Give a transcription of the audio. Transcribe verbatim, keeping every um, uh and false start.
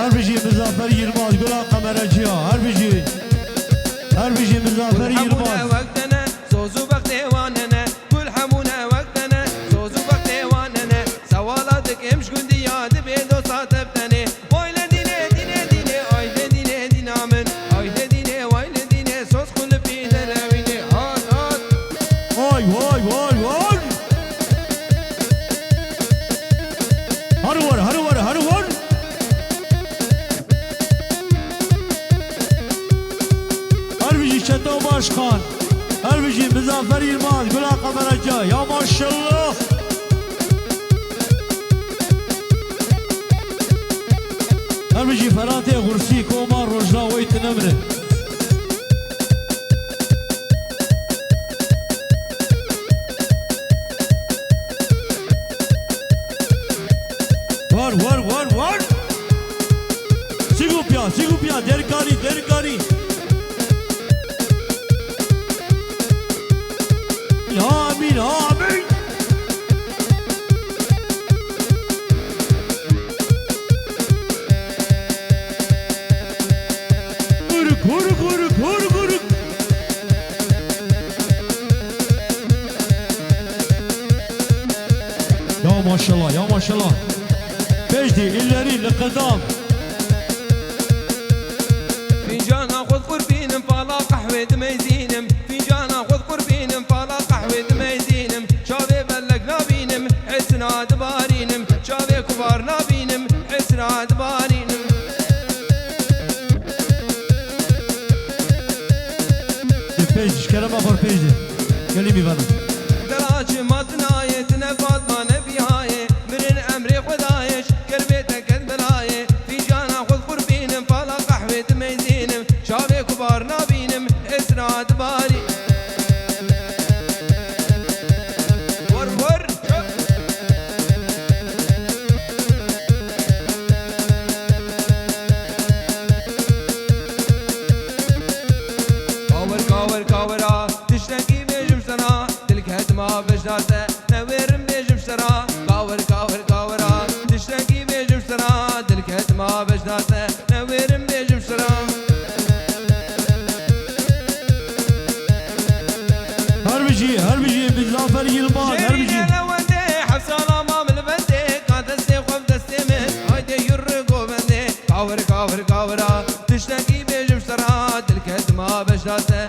Her bijî Mizaffer Yilmaz, gula qemereciya. Her bijî. Her bijî Mizaffer Yilmaz. Soz û bextê wan hene, kul hemûne wek te ne. Soz û bextê wan hene, sewala dikim ji gundiya dibê dosta te bi tenê. Vay le dîne, dîne, dîne, ay le dîne, dîna min. Ay le dîne, vay le dîne, soz xulifî derewîne. Hat, hat. Vay, vay, vay, vay. Her war, her war, her war. Her bijî Çeto Başkan. Her bijî Mizaffer Yilmaz, gula qemereciya. Ya maşallah. Her bijî Feratê Xursî, koma Rojda wey tinemre. War, war, war, war. Sigopya, sigopya, derkarî, derkarî. Amîn, amîn. Huruk, huruk, huruk, huruk, huruk. Ya maşallah, ya maşallah. Pêş de, ileri, li qedam. Fîncana xwe qurbînim, pala qehwê dimeyzînim. Fîncana xwe qurbînim, pala qehwê dimeyzînim. Çavê belek nabînim, hêsina dibarînim. Çavê kubar nabînim, hêsina dibarînim. Pêş, ji kerema xwe pêş de. Gelî mîvana. Dela çima tu nayê, tu ne Fatma ne Bihayê. Mirin emrê xwe dayê, ji kermê te ket belayê. Fîncana xwe qurbînim, pala qehwê dimeyzînim. Çavê kubar nabînim, hêsina dibarî. War, war. Kawir, kawir, kawira, tiştekî bêjim sana, dil ketima beşdar te, newêrim bêjim sana. Kawir, kawir, kawira, tiştekî bêjim sana, dil ketima beşdar te, newêrim bêjim sana. Her bijî, her bijî, Mizaffer Yilmaz, her bijî. Jêrîne lewendê, heft sala mam li bendê, ka destê xwe bi destê min, haydê yurri govendê. Kawir, kawir, kawira, tiştekî bêjim sana, dil ketima beşdar te,